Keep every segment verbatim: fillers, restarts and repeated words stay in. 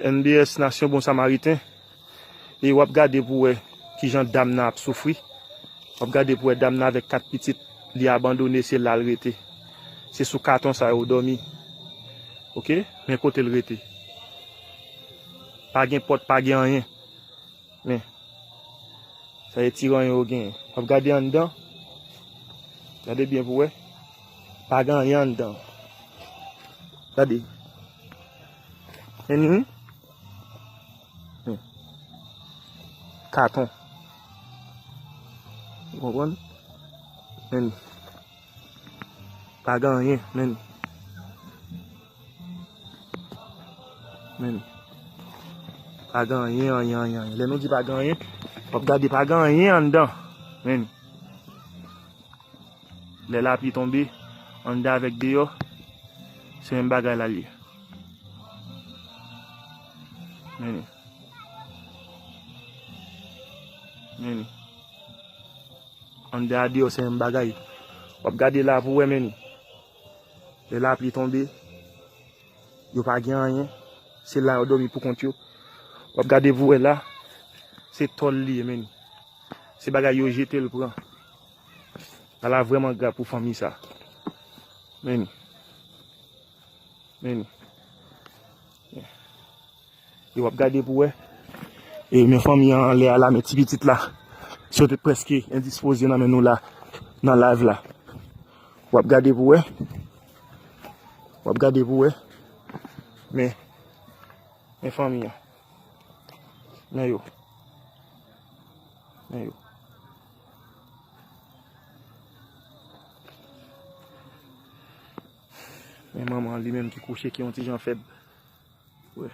N B S Nasyon Bon Samariten. E w ap gade pou wè kijan dam nan ap soufri. W ap gade pou wè dam nan avèk kat pitit, li abandone, se la l rete. Se sou katon sa yo dòmi. Oke? Men kote l rete. Pa gen pòt, pa gen anyen. Men. Sa e ti ranyon yo genyen. W ap gade anndan. Gade byen pou wè. Pa gen anyen anndan. Gade. Men ni wi. Men. Katon. Ou konprann? Men ni. Pa gen anyen, men. Men. Pa gen anyen, anyen, anyen, anyen. Lè nou di pa gen anyen, w ap gade pa gen anyen anndan. Men. Lè lapli tonbe, anndan avèk deyò, se menm bagay la l ye. Men. Men. Anndan a deyò se menm bagay. W ap gade la pou wè, men. Lè lapli tonbe, yo pa gen anyen. Se la yo dòmi pou kont yo. W ap gade pou wè la, se tòl li ye, men. Se bagay yo jete l pran. Ala vrèman grav pou fanmi sa. Men. Men. E w ap gade pou wè. E men fanmi an anlè a la, men ti pitit la. Sote prèske endispoze nan men nou la, nan live la. W ap gade pou wè. W ap gade pou wè. Men, men fanmi an. Men yo. Men yo. Men manman an li menm ki kouche, ki yon ti jan fèb. Wè.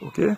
Oke.